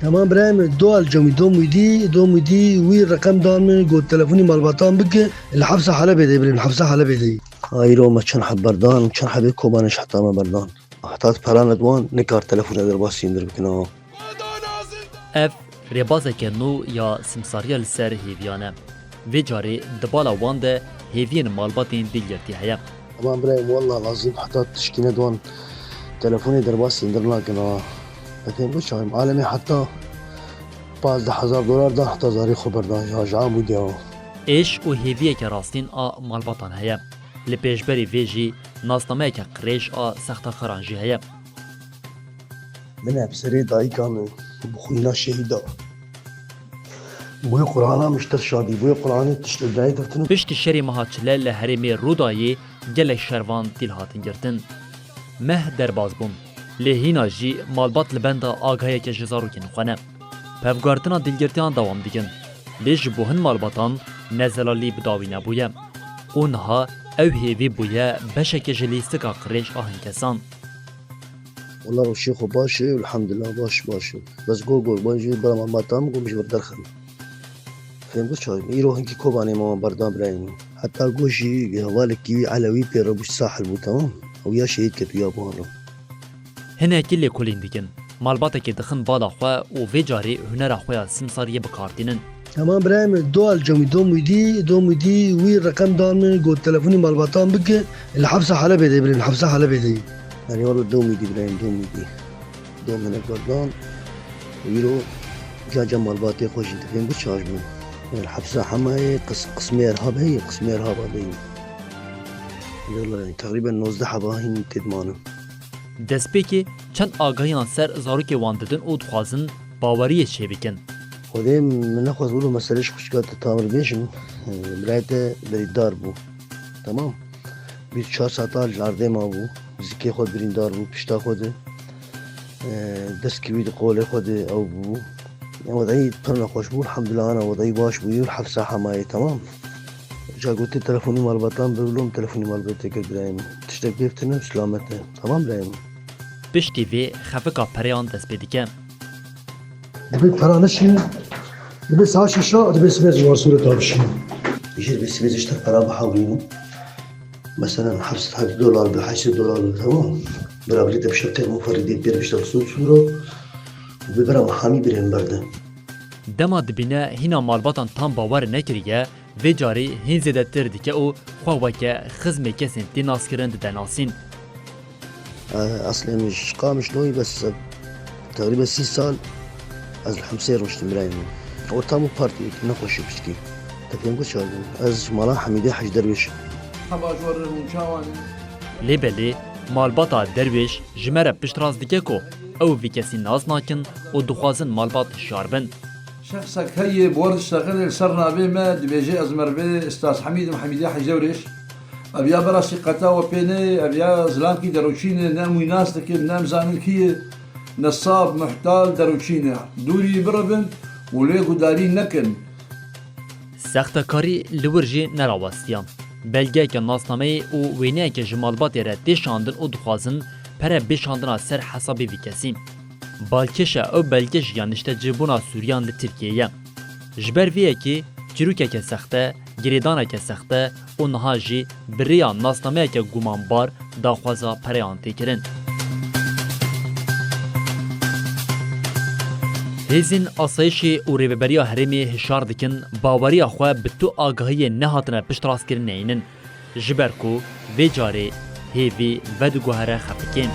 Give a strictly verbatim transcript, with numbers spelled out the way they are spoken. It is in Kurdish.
Tamam birayê min, do alcamî, do mûdî, do mûdî wî reqem dan min, got telefonî malbatan bike, li hefsa Helebê de birê min, hefsa Helebê de. Îro me çend heb berdan, çend hebê Kobanê ji heta me berdan. Heta tu pera nedwan, nikar telefona derbasî indir bikin ha. Ev rêbazeke nû ya simsariya li ser hêviyan e. Vê carê di bala wan de hêviyên malbatên dilgirtî heye. Aman birayê min, wallah lazim heta tişkî nedwan telefonê derbasî indir nakin ha. Efendim, çayım alemi heta pazdeh hezar dolar da heta zarê xwe berdan ya, ji amûdê ya. Êş û hêviyeke rastîn a malbatan heye. Li pêşberî vê jî nasnameyeke qirêj a sextekaran jî heye. Min hemserê dayika min bi xwîna şehîda. Boyê Qur'ana min ji te şadî, boyê Qur'anê tişt li dayê girtin. Piştî şerê meha çile li herêmê Rûdayê gelek şervan dîl hatin girtin. Meh derbas bûn. Lê hîna jî malbat li benda agahiyeke ji zarokên xwe ne. Pevguhertina dilgirtiyan dewam dikin. Lê ji bo hin malbatan nezelalî bi dawî nebûye. Û niha ew hêvî bûye beşeke ji lîstika qirêj a hin kesan. Wela rewşê xwe baş e, elhamdulillah, baş, baş e. Bes go, go, go, ji bera malbatan min go min ji vir derxin. Fêm kir çawa? Îro hinkî Kobanê me wan berdan birayê min. Heta go jî hevalekî wî Elewî pê re bû, sahil bû, temam. Ew ya şehîd ket û ya bû halo. Hinekî lêkolîn dikin. Malbatekê dixin bala xwe û vê carê hunera xwe ya simsariyê bi kar tînin. Tamam birayê min, do alcamî, do mûdî, do mûdî wî reqem dan min, got telefonî malbatan bike, li hefsa Helebê de birê min, hefsa Helebê de. Yanî wela do mûdî birayê min, do mûdî. Do minek berdan. Îro ca ca malbatê xwe jî dibên biçaş bûn. Li hepsa Hemayê qis-, qismê Erhabê ye, qismê Erhaba de ye. Wela, teqrîben nozdeh heba hîn tê dimanin. Destpêkê çend agahiyan ser zarokê wan didin û dixwazin baweriyê çêbikin. Xwedê min nexwest wilo meselê ji xwişka te tamir bêjim. Birayê te birîndar bû. Temam. Bîst çar saeta li erdê mabû. Zikê xwe birîndar bû, pişta xwe de. E, destki wî di qolê xwe de ew bû. Wedayî pir nexweş bû, elhamdulillah, ana wedayî baş bûyî û li hepsa Hemayê, temam. Ca gotê telefonî malbatan bibilom, telefonî malbatê kir birayê min. Tiştek pê bitin, silamet e. Temam birayê min. Piştî vê xefika pereyan dest pê dike. Dibê pera neşînin, dibê saet şeşa, dibê sibê ji Warsûrê tavşînin. Jê dibê sibê ji te pera bihewlînin. Mesela heft sed dolar bi, heşt sed dolar bi, temam. Bira bilê te bişte qêr muferridê pêr bişte sûd sûro. Bi bira muhamî birên berde. Dema dibîne hîna malbatan tam bawer nekiriye, vê carî hîn zêdetir dike û xwe weke xizmê kesên tê naskirin dide nasîn. Eslê min ji Qamişloyê, bes teqrîben sî sal ez li Hemsê rûniştim birayê min. Ortam û partî nexweşî piçkî. Te fêm kir çawa bû? Ez ji mala Hemîdê Hec Derwêş im. Heba ji we re hûn çawan in? Lê belê malbata Derwêş ji me re piştrast dike ku ew vî kesî nas nakin û dixwazin malbat hişyar bin. Şexsek heye bi we re diştexile li ser navê me, dibêje ez merivê Ustaz Hemîd im, Hemîdê Hec Derwêş. Ev ya berasî qeta we pê neyê, ev ya zilamkî derûçî ne, ne em wî nas dikin, ne em zanin kî ye, nesab, muhtal, derûçî ne. Dûrî biribin û lê gudarî nekin. Sextekarî li wir jî nerawestiya. Belgeyeke nasnameyê û wêneyeke ji malbatê re tê şandin û dixwazin pere bê şandina ser hesabê vî kesî. Balkêşa ew belge jî ya niştecihbûna Sûriyan li Tirkiyê ye. Ji ber vê yekê çîrokeke sexte, girêdaneke sexte û niha jî bi rêya nasnameyeke gumanbar daxwaza pereyan tê kirin. Hêzên asayişê û rêveberiya herêmê hişyar dikin, baweriya xwe bi tu agahiyên nehatine piştrastkirinê hînin. Ji ber ku vê carê hêvî vediguhere xeftikê.